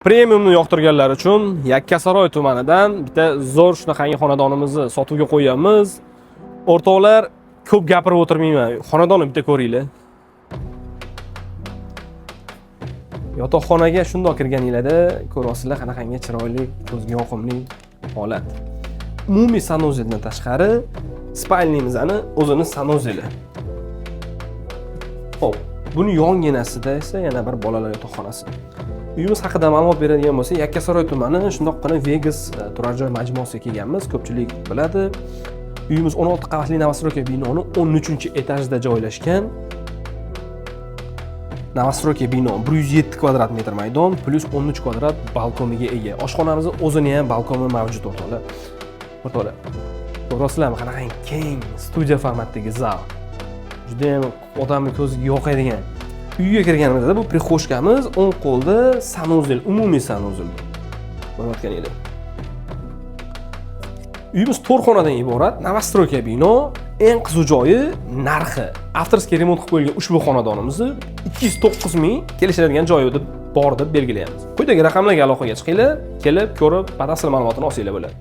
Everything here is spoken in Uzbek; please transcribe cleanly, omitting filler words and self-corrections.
Premiumni yoqtirganlar uchun Yakkasaroy tumanidan bitta zo'r shunaqangi xonadonimizni sotuvga qo'yganmiz. O'rtoqlar, ko'p gapirib o'tirmayman. Xonadonni bitta ko'ringlar. Yotoqxonaga shundoq kirganinglarda ko'ryapsizlar qanaqangi chiroyli, ko'zga yoqimli holat. Umumiy sanuzeldan tashqari спальныйmizni o'zini sanuzeli. Xo'p, buni yonginasida esa yana bir bolalar yotoqxonasi. Uyimiz haqida ma'lumot beradigan bo'lsak, Yakkasaroy tumani shundoqqina Vegas turar joy majmuasiga kelganmiz, ko'pchilik biladi. Uyimiz 16 qavatli новостройка binoni 13-etajida joylashgan. Новостройка bino 107 kvadrat metr maydon plyus 13 kvadrat balkoniga ega. Oshxonamizni o'zini ham balkoni mavjud, o'rtoqlar. O'rtoqlar, ko'ryapsizlarmi qanaqangi keng studiya formatdagi zal. Juda ham odamni ko'ziga yoqadigan. Uyga kirganimizda bu прихожка miz, o'ng qo'lda санузел, umumiy санузел. Ko'rayotganinglar. Uyimiz 4 xonadan iborat, новостройка bino. Eng qiziq joyi narxi. Авторский remont qilib qo'yilgan ushbu xonadonimizni 209 ming kelishiladigan joyi deb bor deb belgilaymiz. Quyidagi raqamlarga aloqaga chiqinglar, kelib ko'rib, batafsil ma'lumotini olsanglar bo'ladi.